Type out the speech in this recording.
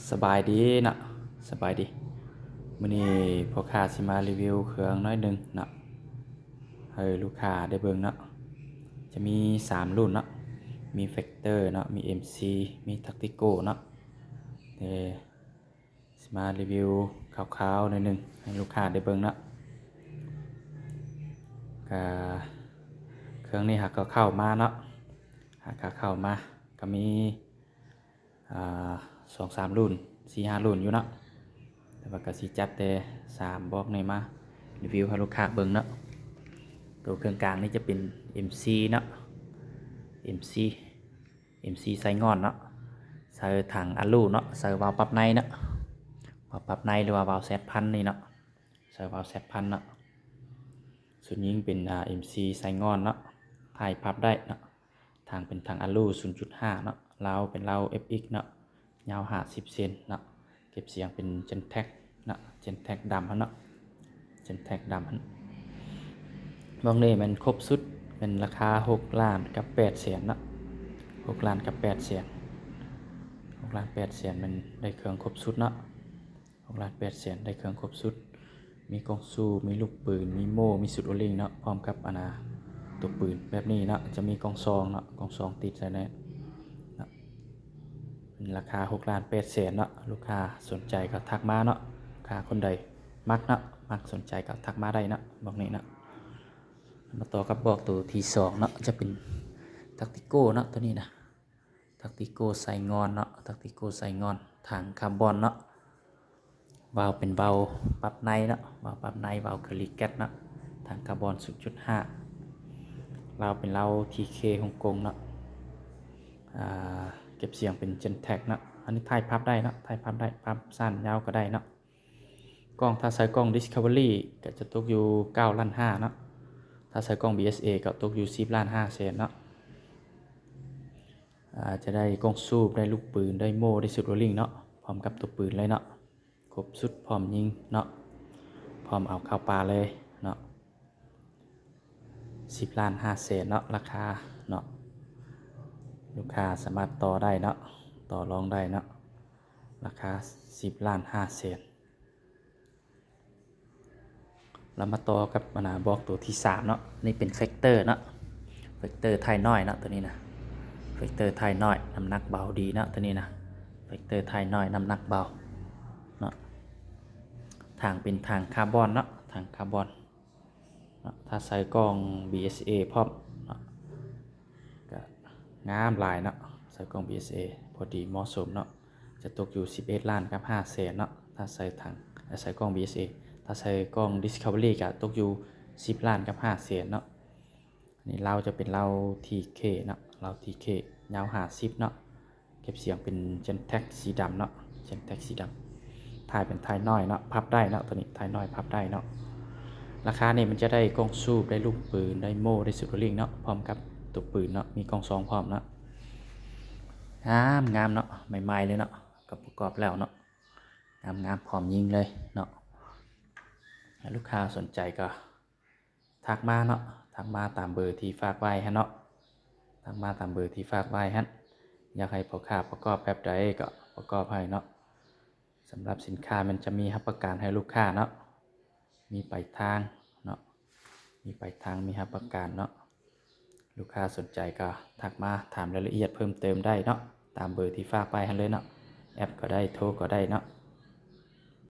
ສະບາຍດີເນາະ ສະບາຍດີ. ມື້ນີ້ພໍ່ຄ້າຊິມາຣີວິວເຄື່ອງໜ້ອຍໜຶ່ງເນາະ ໃຫ້ລູກຄ້າໄດ້ເບິ່ງເນາະ. ຈະມີສາມລຸ້ນເນາະ ມີ Factor ເນາະ ມີ ເອັມຊີ ມີ Tactico ເນາະ. ເອີ ຊິມາຣີວິວຄ່າວໆໜ້ອຍໜຶ່ງໃຫ້ລູກຄ້າໄດ້ເບິ່ງເນາະ. ກະເຄື່ອງນີ້ຫາກະເຂົ້າມາເນາະ ຫາກະເຂົ້າມາ ກະມີ ອ່າ ສອງສາມລຸ້ນ ສີ່ຫ້າລຸ້ນຢູ່ເນາະ ແຕ່ວ່າກະຊິຈັດແຕ່ສາມບລັອກນີ້ມາຣີວິວໃຫ້ລູກຄ້າເບິ່ງເນາະ. ໂຕເຄື່ອງກາງນີ້ຈະເປັນ ເອັມຊີ ເນາະ ເອັມຊີ ເອັມຊີ ໄຊງ່ອນເນາະ ໃສ່ຖັງອາລູເນາະ ໃສ່ວາວປັບໃນເນາະ ວາວປັບໃນ ຫຼືວ່າວາວແຊັດພັນນີ້ເນາະ ໃສ່ວາວແຊັດພັນເນາະ. ຊຸດຍິງເປັນ ອ່າ ເອັມຊີ ໄຊງ່ອນເນາະ ທ້າຍພັບໄດ້ເນາະ. ຖັງເປັນຖັງອາລູ ສູນຈຸດຫ້າເນາະ ລາວເປັນລາວ ເອັຟເອັກ ເນາະ ຍາວຫ້າສິບເຊັນເນາະ. ເກັບສຽງເປັນ Gentex ເນາະ Gentex ດຳຫັ້ນເນາະ Gentex ດຳຫັ້ນ. ບລັອກນີ້ແມ່ນຄົບຊຸດ ແມ່ນລາຄາຫົກລ້ານກັບແປດແສນເນາະ ຫົກລ້ານກັບແປດແສນ ຫົກລ້ານແປດແສນ ແມ່ນໄດ້ເຄື່ອງຄົບຊຸດເນາະ ຫົກລ້ານແປດແສນ ໄດ້ເຄື່ອງຄົບຊຸດ ມີກ່ອງສູບ ມີລູກປືນ ມີໂມ່ ມີຊຸດໂອລິງເນາະ ພ້ອມກັບອັນນ່າ ຕົວປືນແບບນີ້ເນາະ. ຈະມີກ່ອງຊອງເນາະ ກ່ອງຊອງຕິດໃສ່ແນ່ເນາະ. ເປັນລາຄາຫົກລ້ານແປດແສນເນາະ. ລູກຄ້າສົນໃຈກໍທັກມາເນາະ ລູກຄ້າຄົນໃດມັກເນາະ ມັກສົນໃຈກໍທັກມາໄດ້ເນາະ ບລັອກນີ້ເນາະ. ມາຕໍ່ກັບບລັອກໂຕທີສອງເນາະ ຈະເປັນ Tactico ເນາະ ໂຕນີ້ນະ Tactico ໄຊງ່ອນເນາະ Tactico ໄຊງ່ອນ ຖັງຄາບອນເນາະ ວາວເປັນວາວປັບໃນເນາະ ວາວປັບໃນ ວາວເຄີລີແກັດເນາະ ຖັງຄາບອນ ສູນຈຸດຫ້າ ລາວເປັນລາວ ທີເຄ ຮົງກົງເນາະ. ອ່າ ເກັບສຽງເປັນ Gentex ເນາະ. ອັນນີ້ທ້າຍພັບໄດ້ເນາະ ທ້າຍພັບໄດ້ ພັບສັ້ນຍາວກໍໄດ້ເນາະ. ກ້ອງ ຖ້າໃສ່ກ້ອງ Discovery ກໍຈະຕົກຢູ່ເກົ້າລ້ານຫ້າເນາະ ຖ້າໃສ່ກ້ອງ ບີເອສເອ ກໍຕົກຢູ່ສິບລ້ານຫ້າແສນເນາະ. ອາ ຈະໄດ້ກ່ອງສູບ ໄດ້ລູກປືນ ໄດ້ໂມ່ ໄດ້ຊຸດໂອລິງເນາະ ພ້ອມກັບຕົວປືນເລີຍເນາະ ຄົບຊຸດ ພ້ອມຍິງເນາະ ພ້ອມເອົາເຂົ້າປ່າເລີຍເນາະ. ສິບລ້ານຫ້າແສນເນາະ ລາຄາເນາະ ລູກຄ້າສາມາດຕໍ່ໄດ້ເນາະ ຕໍ່ລອງໄດ້ເນາະ ລາຄາສິບລ້ານຫ້າແສນ. ລະມາຕໍ່ກັບອັນນ່າ ບລັອກໂຕທີສາມເນາະ ນີ້ເປັນ Factor ເນາະ Factor ທ້າຍນ້ອຍເນາະ ໂຕນີ້ນະ Factor ທ້າຍນ້ອຍ ນ້ຳໜັກເບົາດີເນາະ ໂຕນີ້ນະ Factor ທ້າຍນ້ອຍ ນ້ຳໜັກເບົາເນາະ. ຖັງເປັນຖັງຄາບອນເນາະ ຖັງຄາບອນເນາະ ຖ້າໃສ່ກ້ອງ ບີເອສເອ ພ້ອມເນາະ ກະງາມຫຼາຍເນາະ ໃສ່ກ້ອງ ບີເອສເອ ພໍດີເໝາະສົມເນາະ. ຈະຕົກຢູ່ສິບເອັດລ້ານກັບຫ້າແສນເນາະ ຖ້າໃສ່ຖັງ ໃສ່ກ້ອງ ບີເອສເອ. ຖ້າໃສ່ກ້ອງ Discovery ກະຕົກຢູ່ສິບລ້ານກັບຫ້າແສນເນາະ. ອັນນີ້ລາວຈະເປັນລາວ ທີເຄ ເນາະ ລາວ ທີເຄ ຍາວຫ້າສິບເນາະ. ເກັບສຽງເປັນ Gentex ສີດຳເນາະ Gentex ສີດຳ. ທ້າຍເປັນທ້າຍນ້ອຍເນາະ ພັບໄດ້ເນາະ ໂຕນີ້ທ້າຍນ້ອຍພັບໄດ້ເນາະ. ລາຄານີ້ມັນຈະໄດ້ກ່ອງສູບ ໄດ້ລູກປືນ ໄດ້ໂມ່ ໄດ້ຊຸດໂອລິງເນາະ ພ້ອມກັບຕົວປືນເນາະ ມີກ່ອງຊອງພ້ອມເນາະ. ງາມ ງາມເນາະ ໃໝ່ໆເລີຍເນາະ ກໍປະກອບແລ້ວເນາະ ງາມໆ ພ້ອມຍິງເລີຍເນາະ. ລູກຄ້າສົນໃຈກໍທັກມາເນາະ ທັກມາຕາມເບີທີ່ຝາກໄວ້ຫັ້ນເນາະ ທັກມາຕາມເບີທີ່ຝາກໄວ້ຫັ້ນ. ຢາກໃຫ້ພໍ່ຄ້າປະກອບແບບໃດກໍປະກອບໃຫ້ເນາະ. ສຳລັບສິນຄ້າແມ່ນຈະມີຮັບປະກັນໃຫ້ລູກຄ້າເນາະ ມີປາຍທາງເນາະ ມີປາຍທາງ ມີຮັບປະກັນເນາະ. ລູກຄ້າສົນໃຈກໍທັກມາຖາມລາຍລະອຽດເພີ່ມເຕີມໄດ້ເນາະ ຕາມເບີທີ່ຝາກໄວ້ຫັ້ນເລີຍເນາະ. ແອັດກໍໄດ້ ໂທກໍໄດ້ເນາະ.